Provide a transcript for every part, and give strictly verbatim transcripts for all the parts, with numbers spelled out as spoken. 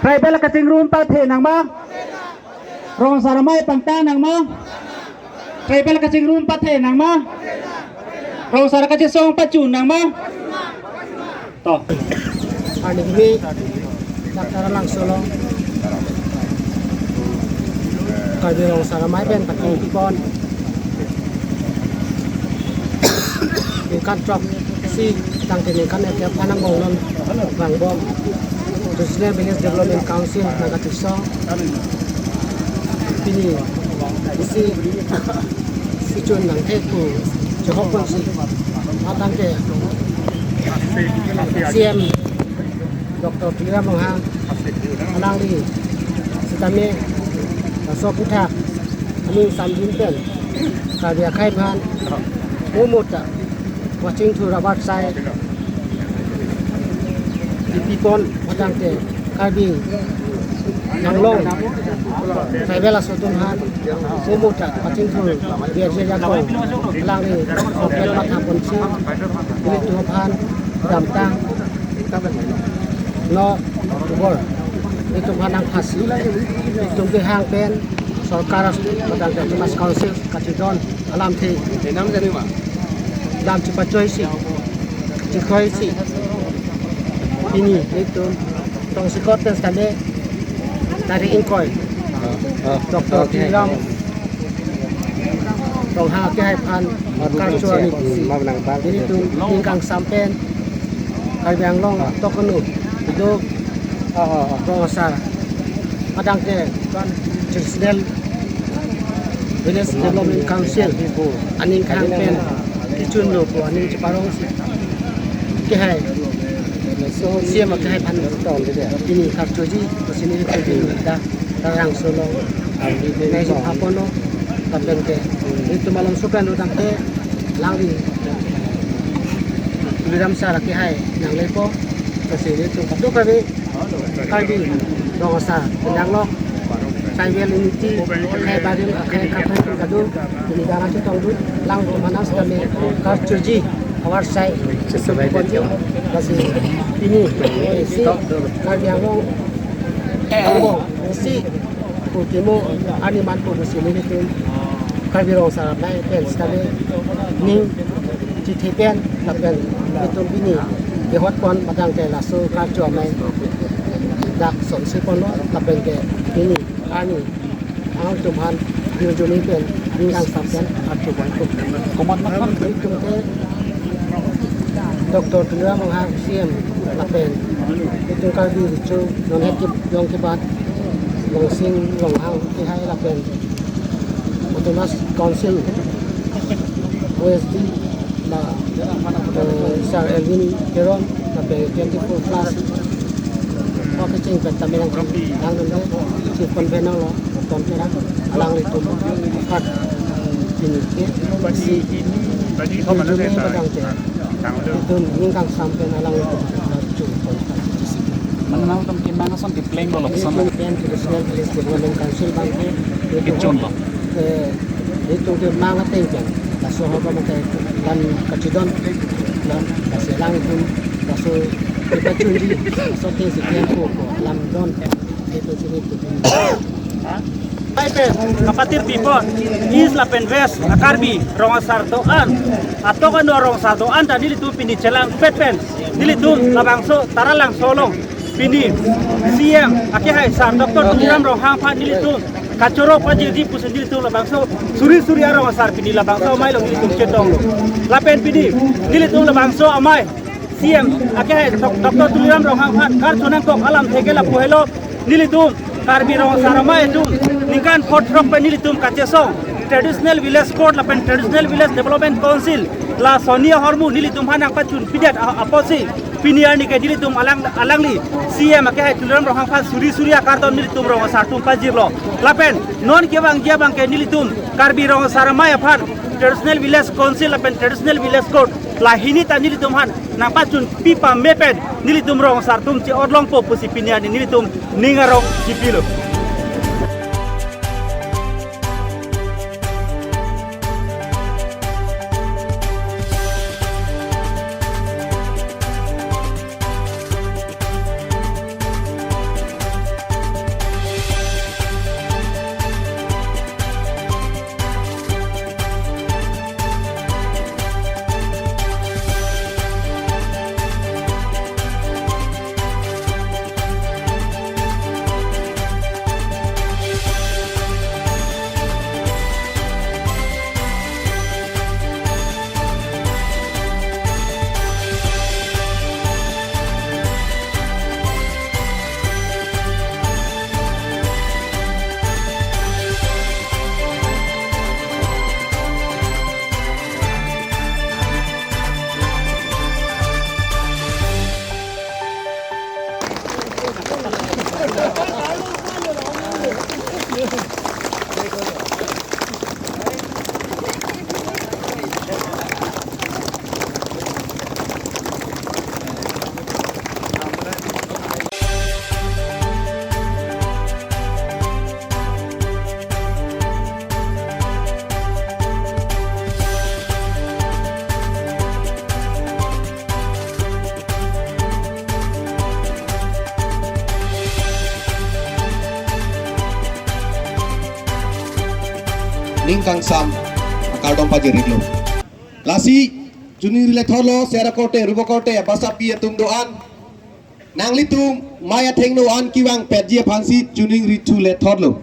Tribal kachingrum pathe nang ma? Rong asar amei pangtang nang ma? Tribal kachingrum pathe nang ma? Rong asar kachesong pachun nang ma? To. Arni kimi dak Taralangso along Karbi Rong Asar Amei pen pakin pipon. Ningkan throksi tangte ningkan ethek aphan angbong non vangbom Traditional Village Development Council nangkachesong. Pini isi si chun nangthek pu chehok ponsi, matang ke C M Doctor Tuliram Ronghang alangli sitame laso aphuthak aning samjin pen Karbi akhei aphan mo mo ta kachingthur avarsai kipipon, matang ke Karbi Anglong tribal aso atum aphan mo mo ta kachingthur biar je jakong alangli soklet matha ponsi ilitum aphan damtang. Non October ilitum aphan nangphasi, ilitum kehang pen sorkar, matang ke Autonomous Council kachedon alamthe dam chepachoisi, chekroisi. Pini ilitum tongsekot pen sitame tarik ingkoi, Doctor Tuliram Ronghang akehai aphan karcho ilitum ning kangsam pen Karbi Anglong tokeno ido rong asar, matang ke Traditional Village Development Council aning kehang pen kechunlo pu aning cheparongsi, akehai C M akehai aphan pini karchoji pusi nelitum dak Taralangso along nangji aphan ponlo. Lapen ke ilitum malom sukan lo tangte alangli Tuliram sar akehai nanglepo, pusi ilitum kadokave Karbi Rong Asar pen nanglok, tribal unity, akhei barim, akhei kaprek kadun, pini dara chetongdun, alangtum aphan sitame karchoji avarsai chesebai ponji, lasi pini si Karbi Anglong, Anglong si kukimo arni manpo pusi nelitum Karbi Rong Asar Amei pen sitame ning chethe pen lapen ilitum pini kehot pon, matang ke laso karcho amei dak sonsi ponlo, lapen ke pini arni alangtum aphan ningjomi pen ning kangsam pen archo ponpo. Komat matang ilitum ke Doctor Tuliram Ronghang C M lapen ilitum Karbi Riso non het kejong kebat Longsing Ronghang akehai lapen Autonomous Council O S D la, eh, Sir Elwin Teron lapen twenty-four plus kaching pen tame nangdunde, chief convener lo Tom Terang, alanglitum aphan pini ke si ningjomi, matang ke ilitum ning kangsam pen alanglitum aphan karcho pon. Mane nangtum kemang ason kepleng dolo, koson? Ilitum pen Traditional Village Development Council abang ke ilitum, kechunlo, eh, ilitum kemang ateng pen laso ahormu abang ke lam kachedon, lam, lasi alanglitum laso kepachunji, laso atengsi klempo pu alam don. Ilitum si ilitum Amei pen kapatir pipon East lapen West a-Karbi Rong Asar do-an, atokeno Rong Asar do-an ta nelitum pini chelangpet pen nelitum labangso Taralangso along pini C M akehai Sir Doctor Tuliram Ronghang aphan nelitum kachoro pajirji pusi nelitum labangso suri suri arong asar pini labangso amei along nelitum chetonglo. Lapen pini nelitum labangso amei C M akehai Doc-, Doctor Tuliram Ronghang aphan karcho nangkok alamthe ke lapu helo, nelitum Karbi Rong Asar Amei atum ningkan pho throk pen nelitum kachesong Traditional Village Court lapen Traditional Village Development Council la soni ahormu nelitum aphan nangpachun pidet a-, apotsi pini arni ke nelitum alang, alangli C M akehai Tuliram Ronghang aphan suri suri akardom nelitum rong asar atum pajirlo. Lapen non kevangji abang ke nelitum Karbi Rong Asar Amei aphan Traditional Village Council lapen Traditional Village Court la hini ta nelitum aphan nangpachun pi pame pen nelitum rong asar atum che-otlongpo pusi pini arni nelitum ning arong chipilo. Ning kangsam akardom pajir-iklo. Lasi choningri lethotlo, ser akorte, rup akorte, basapi atum do-an. Nanglitum mei athengno an kevangpetji aphansi choningri thu lethotlo.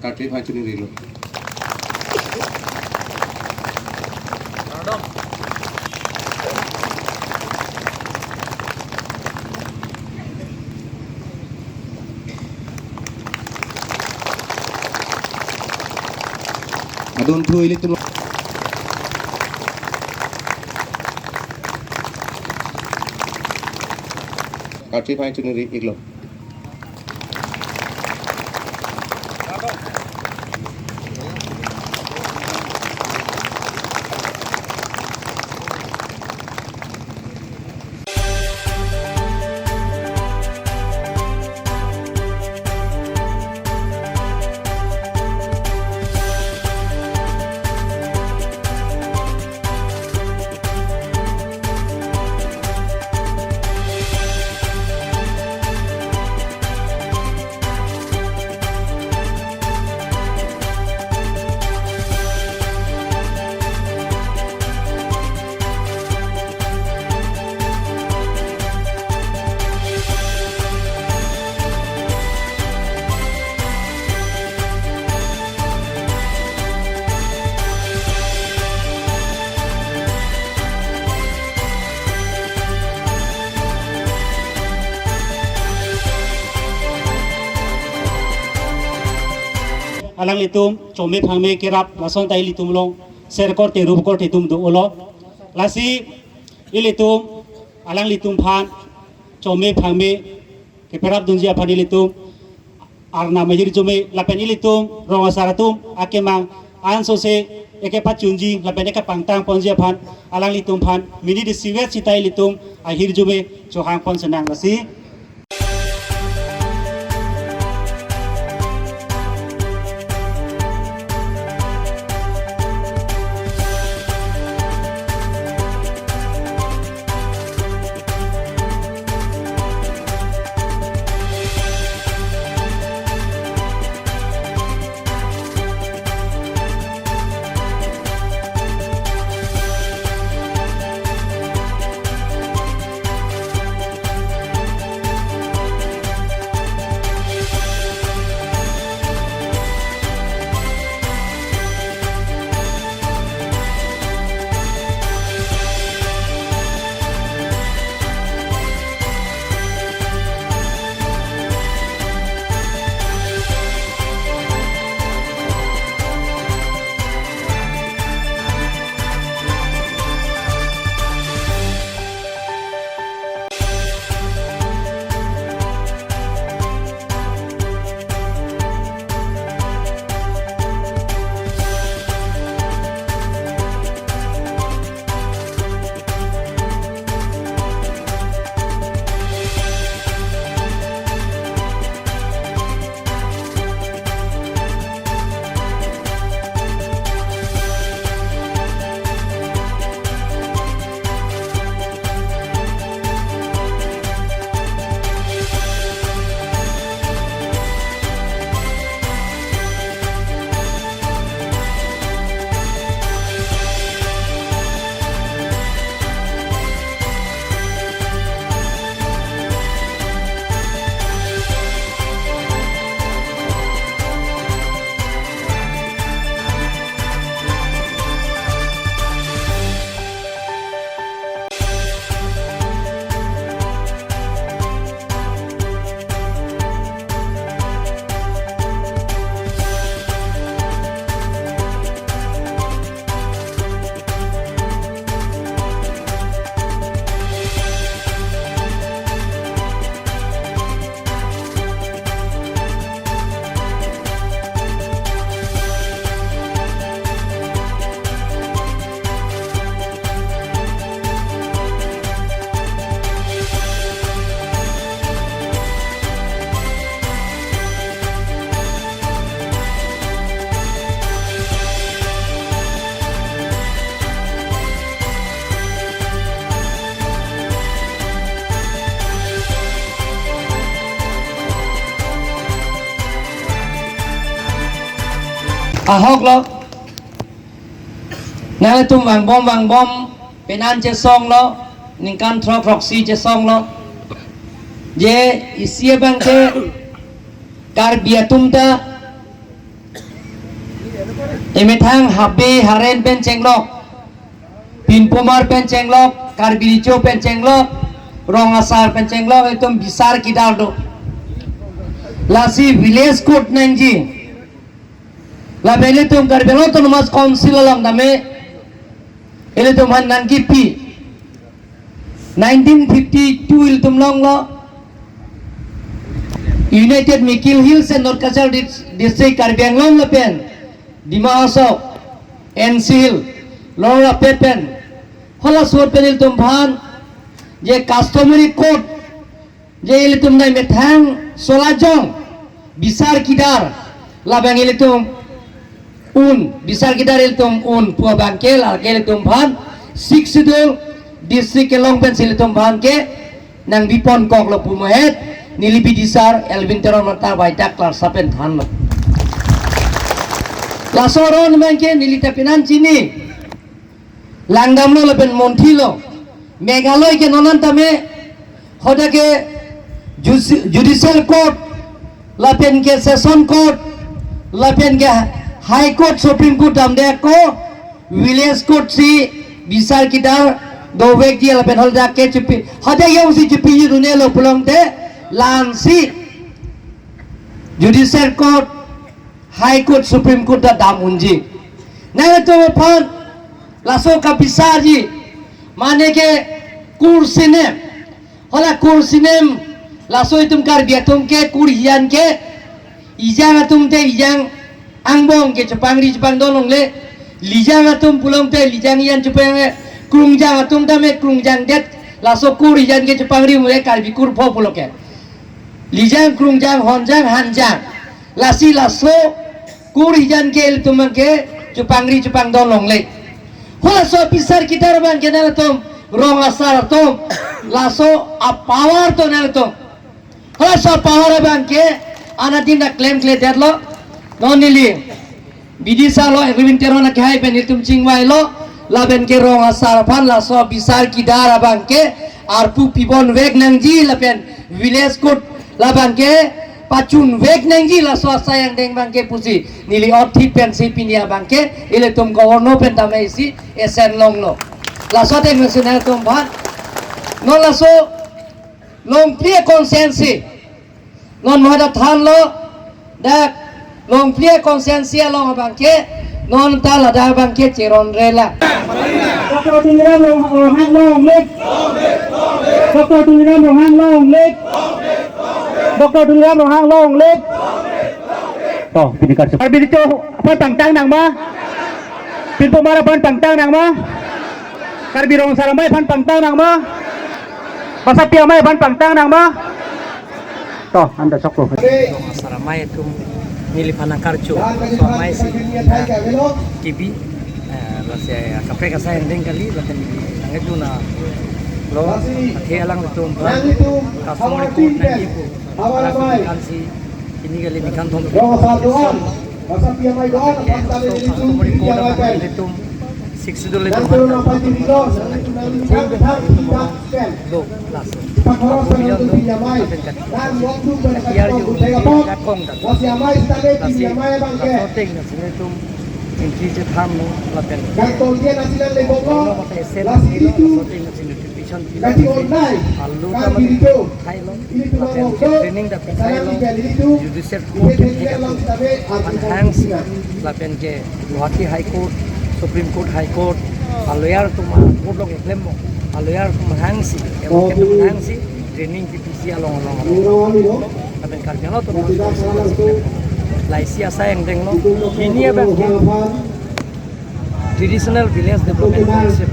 Kartri aphan choningrilo. Adon thu ilitum. Kartri aphan choningri-iklo. Alanglitum chome phangme kerap lason ta ilitum along ser korte rup korte atum do-olo. Lasi ilitum alanglitum aphan chome phangme keperap dunji aphan ilitum arnam ahirjume lapen ilitum rong asar atum akemang ansose ekepachunji lapen ekepangtang ponji aphan alanglitum aphan minute isivet sita ilitum ahirjume chohang pon sinang. Lasi ahok lo. Nangtum vangbom vangbom penan chesong lo, ningkan throk throksi chesong lo. Je isi abang ke Karbi atum ta emethang Habe Haren pen chenglok, Pinpomar pen chenglok, Karbi Recho pen chenglok, Rong Asar pen chenglok, itum bisar kidar do. Lasi village court nangji. Lapen ilitum Karbi Anglong Autonomous Council along tame ilitum aphan nangkipi. Nineteen fifty-two ilitum longlo. United Mikir Hills and North Cachar Dis-, District, Karbi Anglong lapen Dima Hasao, N C Hills, long lapen pen halaso pen ilitum aphan je customary court, je ilitum nai methang solajong bisar kidar, labang ilitum un, bisar kidar ilitum un pu abang ke, lake ilitum aphan Sixth Schedule district kelong pensi ilitum aphan ke nangpipon koklo pu amohet, neli bidisar Elwin Teron mata bai dak klar sapen thanlo. Laso aron abang ke neli ta penan chini langdamlo lapen monthilo. Meghalaya ke non an tame hadak ke jusi-, judicial court, lapen ke session court, lapen ke high court, Supreme Court damde ako village court si bisar kidar dovekji lapen hadak ke chipi, hadak jongsi chipi judune lo pulote la-ansi judicial court, high court, Supreme Court ta dam unji. Nangtum aphan laso kabisarji, mane ke kur sinem. Hala kur sinem, laso itum Karbi atum ke kur hijan ke, ijang atum te ijang angbong ke chepangri chepangdon longle, lijang atum pulote lijang hijan chepang, krungjang atum tame krungjang det, laso kur hijan ke chepangri mule Karbi kur pho pulo ke. Lijang, krungjang, honjang, hanjang. Lasi laso kur hijan ke ilitum abang ke chepangri chepangdon longle. Halaso bisar kidar abang ke nangtum Rong Asar atum, laso apower to nangtum. Halaso apower abang ke anatin ta klemkledetlo. Non neli bidisarlo, Elwin Teron akehai pen itum chingvailo, lapen ke Rong Asar aphan laso bisar kidar abang ke arpu pibonvek nangji lapen village court labang ke pachunvek nangji laso asai angdeng abang ke pusi neli othi pensi pini abang ke ilitum Governor pen tame isi esen longlo. Laso ateng mesen nangtum aphan. Non laso Longphli constituency, non mo hadak thanlo, dak Longphli constituency along abang ke non ta ladak abang ke cheronre la. Doctor Tuliram Ronghang long live. Doctor Tuliram Ronghang long live. Doctor Tuliram Ronghang long live. To, pini karcho. Karbi Recho aphan pangtang nangma? Pinpomar aphan pangtang nangma? Karbi Rong Asar Amei aphan pangtang nangma? Basapi Amei aphan pangtang nangma? To, anta choklo. Rong Asar Amei atum neliphan nangkarcho, laso amei si kibi, eh, lasi kaprek asai angdeng kali, lapen nangkedun lo, athe alanglitum aphan customary court nangji pu, alanglitum aphan si, ini kali ningkan thom. Rong Asar doan, Basapi Amei doan, aphan tame nelitum, customary court aphan nelitum, Sixth Schedule ilitum aphan do, laso. Paghoros paghoros nelitum pini amei. Lapen kat-, dan waktu pada kat-, kat-, kat-, kat-, kong kat-, lasi amei sitame pini amei abang ke. Laso ateng lasi nelitum entry chethanlo, lapen. Kantol dia nasi nang lebok lo. Lo mata esen lo, lasi itu. Laso ateng lasi notification pilo. Kati online. Alu kan tame itu. Thailo. Ini tulang lapen ke training dak salam thailo. Tiga itu. Judicial court, ini itu. Aphan hangsi. Lapen ke Guwahati High Court, Supreme Court, High Court, aloyar atum, court along keklem mo, aloyar atum hangsi, advocate atum hangsi, training T P C along along along. Lapen Karbi Anglong atum laisi asai angdeng lo. Pini abang ke Traditional Village Development Council,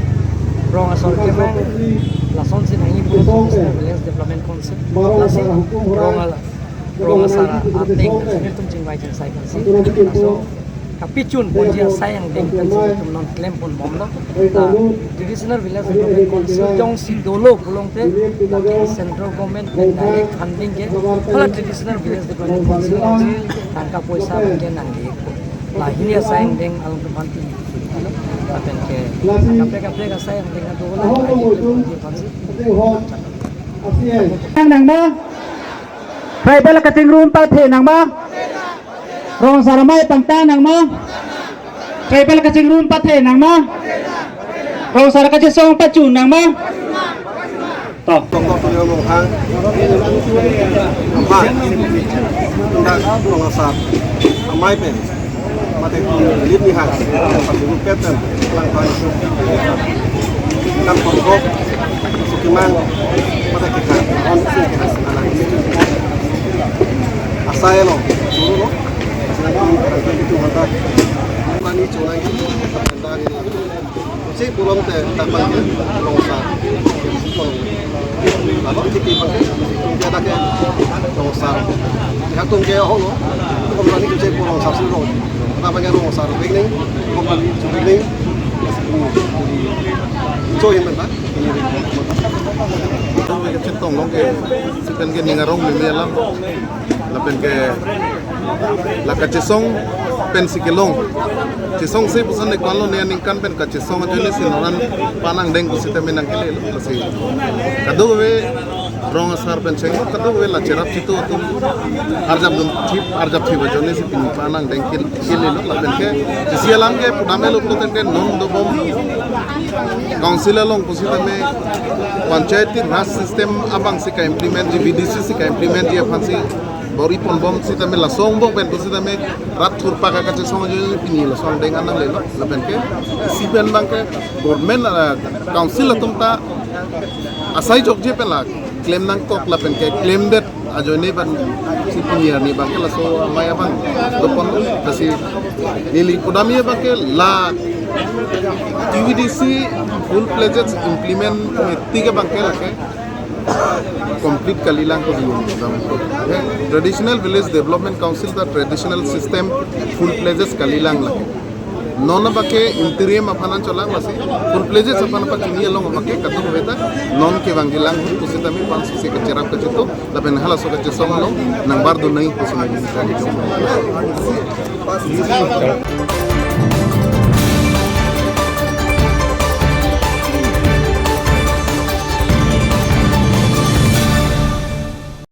Rong Asar kemang, lasonsi nangji pu Traditional Village Development Council, lasi Rong Al-, Rong Asar ateng, nelitum chingvai chingsai pensi, laso kapachun ponji asai angdeng pensi nelitum non klem pon bomlo. Ta Traditional Village Development Council jongsi dolo pulote, lake central government pen direct funding ke, hala Traditional Village Development Council alongsi tangka poisa ke nangdi. Lahini asai angdeng along kepanti. Lapen ke kaprek kaprek asai angdeng ado lang, aji ke panti panti. Nang nangma? Tribal kachingrum pathe nangma? Rong asar amei pangta nangma? Tribal kachingrum pathe nangma? Rong asar kachesong pachu nangma? To. Doctor Tuliram Ronghang. Bang. Dak rong asar amei pen. Mate lit ni ha. Pati rupet pen. Lang pan. Kam porgok. Sukimang. Mate kita. On sing kita. Asai lo. Suru lo. Asai lo. Itu mata. Mani chonai. Dak. Si pulang te tak bang ke rong asar. Lalu tiki bang ke, tungke dak ke rong asar. Ya tungke ho lo. Itu kami ni kecil rong asar sih lo. Kenapa ke rong asar? Beginning, company to beginning. So, ini mentah. Ini. Itu kecil tong long ke, si pen ke ning arong meme alam. Lapen ke la kachesong pensi kelong. Chesongse puson ne kwan lo, ne aningkan pen kachesong ajoine si non an pan angdeng pusitame nangkele lo, lasi. Kadokave rong asar pen cheng, kadokave la cherap chitu atum arjap dun thip, arjap thip ajoine si pini pan angdeng kel-, kele lo, lapen ke isi alam ke pudamelo pulote ke non dobom council along pusitame Panchayati Raj system abang si ka-implement ji, V D C si ka-implement ji aphan si bor-i ponbom sitame laso angbong pen pusitame rat thurpak akachesong ajoine pini laso angdeng an nanglelo. Lapen ke isi pen bang ke government, ah, council atum ta asai jokje pen la klem nangkok lapen ke klemdet ajoine ban si pini arni bang ke laso amei abang dopon lo. Lasi neli pudamji bang ke la T V D C full-fledged implement meti ke bang ke lake complete kalilang ko diyun. Traditional Village Development Council ta traditional system full-fledged kalilang lake. Non abang ke interim aphan an cholang, lasi full-fledged aphan apachini along abang ke kadokave ta non kevang kelang pusitame pan si kacherap kachitu lapen halaso kachesong along nangbar dun nai pusi neli kali.